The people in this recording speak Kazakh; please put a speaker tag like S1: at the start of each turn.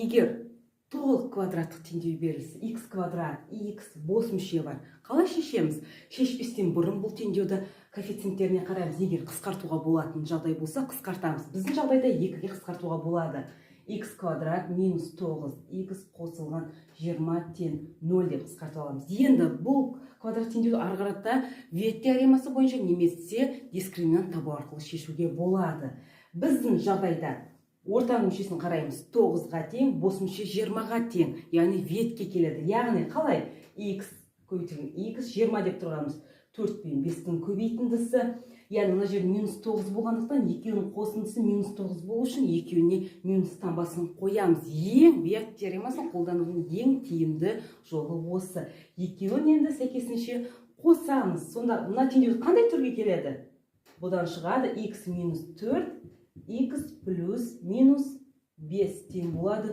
S1: Егер толық квадраттық теңдеу берілсе, x квадрат, x, бос мүше бар, қалай шешеміз? Шешпестен бұрын бұл теңдеуді коэффициенттеріне қараймыз. Егер қысқартуға болатын жағдай болса, қысқартамыз. Біздің жағдайда екіге қысқартуға болады. X квадрат минус 9 x қосылған 20 тең 0 деп қысқартып аламыз. Енді бұл квадрат теңдеуді ары қарата Виет теоремасы бойынша немесе дискриминант табу арқылы шешуге болады. Біздің жағдайда ортаның мүшесін қараймыз: 9-ға тең, бос мүше 20-ға тең, яғни Виетке келеді. Яғни қалай? X көбейтілген x 20 деп тұрғанымыз 4 пен 5-тің көбейтіндісі. Яғни мына жерде минус 9 болғандықтан, екеуінің қосындысы минус 9 болу үшін екеуіне минус таңбасын қоямыз. Ең Виет теоремасын қолданудың ең тиімді жолы осы. Екеуін енді сәйкесінше қосамыз. Сонда мына теңдеу қандай түрге келеді? Бұдан шығады x минус 4 x плюс минус 5 тең болады.